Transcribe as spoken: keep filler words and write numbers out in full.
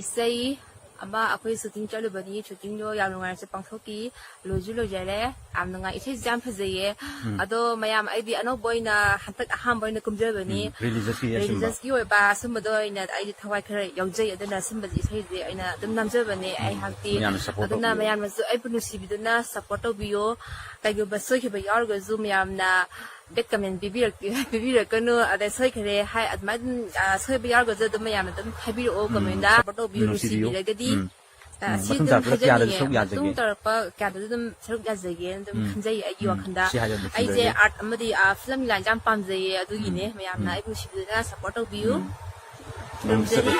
ꯏꯁꯩ ꯑꯃ ꯑꯩꯈꯣꯏ ꯁꯨꯇꯤꯡ ꯆꯠꯂꯨꯕꯅꯤ꯫ ꯁꯨꯇꯤꯡꯗꯣ ꯌꯥꯝ ꯅꯨꯡꯉꯥꯏꯅꯁꯨ ꯄꯥꯡꯊꯣꯛꯈꯤ꯫ ꯂꯣꯏꯁꯨ ꯂꯣꯏꯖꯔꯦ꯫ ꯌꯥꯝ ꯅꯨꯡꯉꯥꯏ꯫ ꯏꯁꯩꯁꯨ ꯌꯥꯝ ꯐꯖꯩꯌꯦ꯫ ꯑꯗꯣ ꯃꯌꯥꯝ, ꯑꯩꯗꯤ ꯑꯅꯧꯕ ꯑꯣꯏꯅ ꯍꯟꯗꯛ ꯑꯍꯥꯟꯕ ꯑꯣꯏꯅ ꯀꯨꯝꯖꯕꯅꯤ꯫ ꯎꯝ, religious ꯀꯤ ꯑꯁꯨꯝꯕ꯫ Religious ꯀꯤ ꯑꯣꯏꯕ ꯑꯁꯨꯝꯕꯗꯣ ꯑꯣꯏꯅ ꯑꯩꯗꯤ ꯊꯋꯥꯏ ꯈꯔ ꯌꯥꯎꯖꯩ꯫ ꯑꯗꯨꯅ ꯑꯁꯨꯝꯕꯁꯦ ꯏꯁꯩꯁꯦ ꯑꯩꯅ ꯑꯗꯨꯝ ꯅꯝꯖꯕꯅꯦ ꯑꯩꯍꯥꯛꯇꯤ꯫ ꯃꯌꯥꯝꯅ support ꯑꯗꯨꯅ ꯇꯧꯕꯤꯌꯨ꯫ ꯃꯌꯥꯝꯅꯁꯨ ꯑꯩꯕꯨ ꯅꯨꯡꯁꯤꯕꯤꯗꯨꯅ support ꯇꯧꯕꯤꯌꯣ꯫ ꯀꯩꯒꯨꯝꯕ ꯁꯣꯏꯈꯤꯕ ꯌꯥꯎꯔꯒꯁꯨ ꯃꯌꯥꯝꯅ bad comment ꯄꯤꯕꯤꯔꯛ-, ꯄꯤꯕꯤꯔꯛꯀꯅꯨ꯫ ꯑꯗꯩ ꯁꯣꯏꯈ꯭ꯔꯦ ꯍꯥꯏ, ꯑꯗꯨꯃꯥꯏꯅ ꯑꯗꯨꯝ, ꯑ, ꯁꯣꯏꯕ ꯌꯥꯎꯔꯒꯁꯨ ꯑꯗꯨꯝ ꯃꯌꯥꯝꯅ ꯑꯗꯨꯝ ꯍꯥꯏꯕꯤꯔꯛꯑꯣ, comment ꯗ꯫ Support ꯇꯧꯕꯤꯌꯨ, ꯅꯨꯡꯁꯤꯕꯤꯌꯨ꯫ ꯅꯨꯡꯁꯤꯕꯤꯔꯒꯗꯤ꯫ ꯎꯝ꯫ ꯑ, ꯎꯝ, ꯁꯤ ꯃꯇꯨꯡ ꯑꯗꯨꯝ ꯇꯥꯔꯛꯄꯗ ꯀꯌꯥꯗꯁꯨ ꯍꯥꯏꯖꯅꯤꯡꯉꯦ꯫ ꯁꯔꯨꯛ ꯌꯥꯖꯒꯦ꯫ ꯃꯇꯨꯡ ꯇꯥꯔꯛꯄ ꯀꯌꯥꯗꯁꯨ ꯑꯗꯨꯝ ꯁꯔꯨꯛ ꯌꯥꯖꯒꯦꯅ ꯑꯗꯨꯝ ꯎꯝ꯫ ꯈꯟꯖꯩ ꯑꯩꯒꯤ ꯎꯝ꯫ ꯋꯥꯈꯜꯗ꯫ ꯁꯤ ꯍꯥꯏꯗꯣ ꯑꯗꯨꯝ ꯑꯩꯁꯦ ꯈꯟꯖꯒꯦ꯫ Art ꯑꯃꯗꯤ, ꯑ, film line ꯁꯦ ꯌꯥꯝ ꯄꯥꯝꯖꯩꯌꯦ, ꯑꯗꯨꯒꯤꯅꯦ꯫ ꯎꯝ꯫ ꯃꯌꯥꯝꯅ ꯎꯝ꯫ ꯑꯩꯕꯨ ꯅꯨꯡꯁꯤꯕꯤꯗꯨꯅ support ꯇꯧꯕꯤꯌꯨ꯫ ꯎꯝ꯫ ꯈꯨꯔꯨꯝꯖꯔꯤ꯫